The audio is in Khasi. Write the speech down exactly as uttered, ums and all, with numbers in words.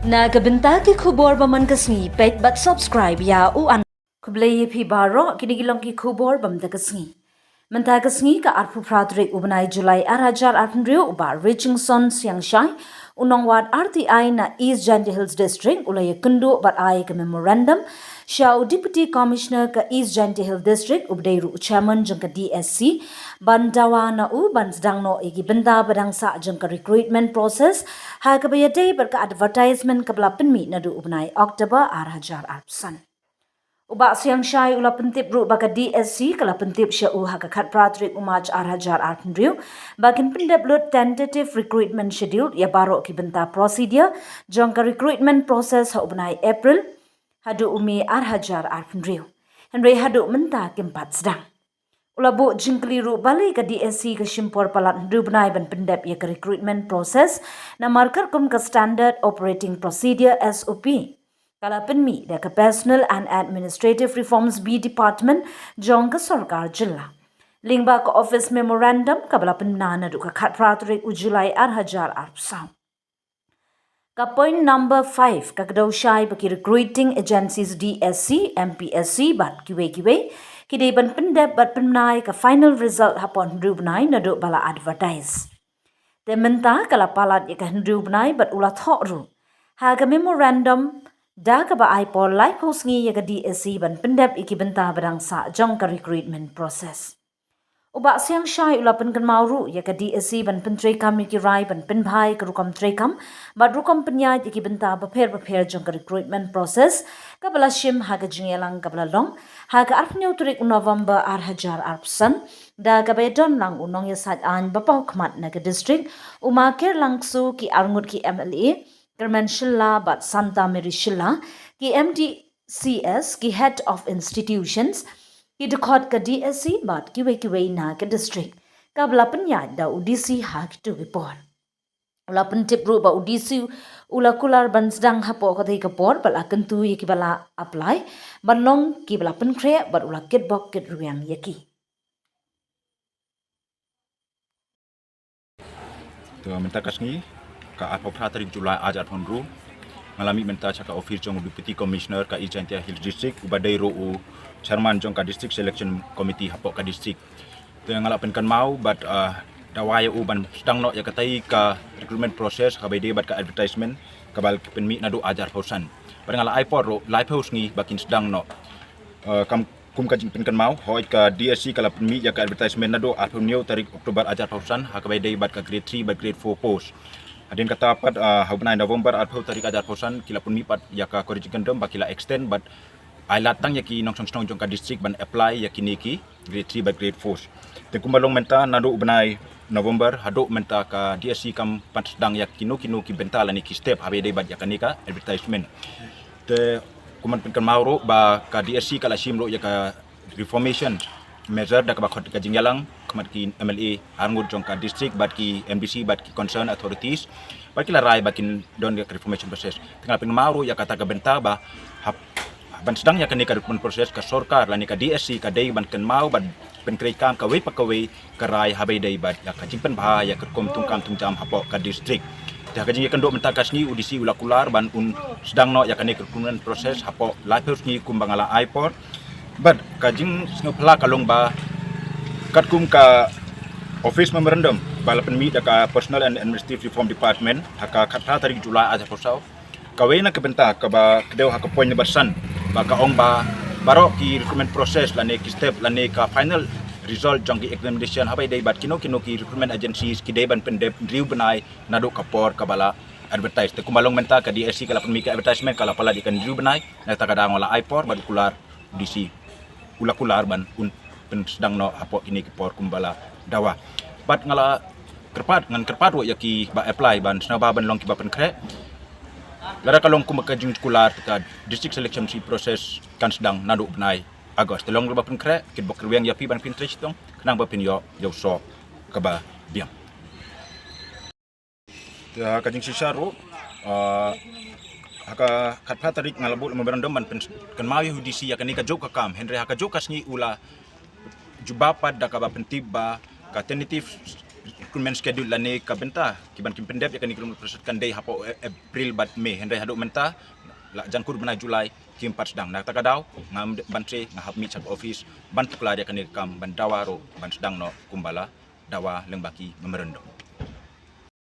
Na ka bynta ki khubor ba man ka sngi, peit bad subscribe ïa u an. Khublei ïa phi baroh, kine ki long ki khubor ba man ka sngi. Mynta ka sngi ka arphew phra tarik u bnai July ar hajar arphew hynriew, u Bah Richingson Siangshai, u nongwad R T I na East Jaintia Hills District, u la ïakynduh bad ai ka memorandum sha u Deputy Commissioner ka East Jaintia Hills District, uba dei ruh u Chairman jong ka D S C, ban dawa na u ban sdang noh ïa ki bynta ba dang sah jong ka recruitment process, ha kaba ïadei bad ka advertisement kaba la pynmih naduh u bnai October ar hajar arphew san. U Bah Siangshai u la pyntip ruh ba ka D S C ka la pyntip sha u ha ka khatphra tarik u March ar hajar arphew hynriew ba kin pyndep lut tentative recruitment schedule ïa baroh ki bynta procedure jong ka recruitment process ha u bnai April haduh u May ar hajar arphew hynriew. Hynrei haduh mynta kim pat sdang. U la buh jingkylli ruh balei ka D S C ka shim por palat hynriew bnai ban pyndep ïa ka recruitment process, namar katkum ka Standard Operating Procedure, S O P, ka la pynmih da ka Personnel and Administrative Reforms B Department jong ka sorkar jylla, lyngba ka Office Memorandum kaba la pynbna naduh ka khatphra tarik u July ar hajar arphew saw. Ka point number five ka kdew shai ba ki recruiting agencies, D S C, M P S C bad kiwei kiwei, ki dei ban pyndep bad pynbna ïa ka final result hapoh hynriew bnai naduh ba la advertise. Te mynta ka la palat ïa ka hynriew bnai bad u la thoh ruh ha ka memorandum da kaba ai por laiphew sngi ïa ka D S C ban pyndep ïa ki bynta ba dang sah jong ka recruitment process. U Bah Siangshai u la pynkynmaw ruh ïa ka D S C ban pyntreikam ïa ki rai ban pynbha ïa ka rukom treikam bad rukom pynïaid ïa ki bynta bapher bapher jong ka recruitment process, kaba la shim ha ka jingïalang kaba la long ha ka arphew hynñiew tarik u November ar hajar arphew san, da kaba ïadon lang u nongïasaid aiñ ba paw khmat na ka district, u Ma Kyrlang Ksu, ki arngut ki M L A, Kyrmen Shylla bad Santa Mary Shylla, ki M D C S, ki head of institutions, ki dkhot ka D S C bad kiwei kiwei na ka district, kaba la pynïaid da u D C ha kito ki por. U la pyntip ruh ba u D C u la kular ban sdang hapoh katei ka por bad la kyntu ïa kiba la apply ban long kiba la pynkhreh bad u la kitbok kitrwiang ïa ki. Te mynta ka sngi, ka arphew phra tarik July ar hajar arphew hynriew, nga la mih mynta sha ka office jong u Deputy Commissioner ka East Jaintia Hills District, uba dei ruh u Chairman jong ka District Selection Committee hapoh ka district. Te nga la pynkynmaw bad, ah, dawa ïa u ban sdang noh ïa katei ka recruitment process, kaba ïadei bad ka advertisement kaba la pynmih naduh ar hajar arphew san. Bad nga la ai por ruh laiphew sngi ba kin sdang noh. Ah, kam Kum ka jingpynkynmaw, hooid, ka D S C ka la pynmih ïa ka advertisement naduh arphew hynñiew tarik October ar hajar arphew san ha kaba ïadei bad ka grade three bad grade four post. Hadien kata pat, ah, ha u bnai November arphew tarik ar hajar arphew san ki la pynmih pat ïa ka jingkyndong ba ki la extend bad ai lad tang ïa ki nongshong shnong jong ka district ban apply ïa kine ki grade three bad grade four. Te kumba long mynta, naduh u bnai November haduh mynta ka D S C kam pat sdang ïa kino kino ki bynta lane ki step haba ïadei bad ïa kane ka advertisement. Te kumba pynkynmaw ruh ba ka D S C ka la shim ruh ïa ka reformation measure da kaba khot ka jingïalang khmat ki M L A arngut jong ka district bad ki M D C bad ki concerned authorities, bad ki la rai ba kin don ka reformation process. Te nga la pynkynmaw ruh ïa kata ka bynta ba hap, ban sdang ïa kane ka recruitment process, ka sorkar lane ka D S C ka dei ban kynmaw bad pynkhreh kam kawei pa kawei ka rai haba ïadei bad ïa ka jingpynbha ïa ka rukom thungkam thungjam hapoh ka district. Te ha ka jingïakynduh mynta ka sngi, u D C u la kular ban un sdang noh ïa kane ka recruitment process hapoh laiphew sngi kumba nga la ai por. Bad ka jingsngewphylla ka long ba katkum ka office memorandum ba la pynmih da ka Personnel and Administrative Reform Department ha ka khatphra tarik July ar hajar arphew saw, kawei na ka bynta kaba kdew ha ka point number san, ba ka ong ba baroh ki recruitment process lane ki step lane ka final result jong ki examination haba ïadei bad kino kino ki recruitment agencies ki dei ban pyndep hynriew bnai naduh ka por kaba la advertise. Te kumba long mynta, ka D S C ka la pynmih ka advertisement, ka la palat ïa ka hynriew bnai, na kata ka daw nga la ai por bad u kular D C u la kular ban un pynsdang noh hapoh kine ki por kumba la dawa. Bad nga la kyrpad, ngan kyrpad ruh ïa kiba apply ban sngewbha ban long kiba pynkhreh. Lada ka long kumba ka jingkular, te ka district selection process kan sdang naduh bnai August. Te long ruh ba pynkhreh, kitbok kitrwiang ïa phi ban pyntrei shitom khnang ba phin ïoh ïa u soh kaba biang. Te ha ka jingshisha ruh, ah, ha ka khatphra tarik nga la buh memorandum ban pynkynmaw ïa u D C ïa kane kajuh ka kam. Hynrei ha kajuh ka sngi u la jubab pat da kaba pyntip ba ka tentative recruitment schedule lane ka bynta kiban kin pyndep ïa kane ka Lumlong Parishad kan dei hapoh April bad May, hynrei haduh mynta la jan kur bnai July kim pat sdang. Na kata ka daw ngam dep ban trei, nga hap mih sha ka office ban tuklar ïa kane ka kam ban dawa ruh ban sdang noh kumba la dawa lyngba ki memorandum.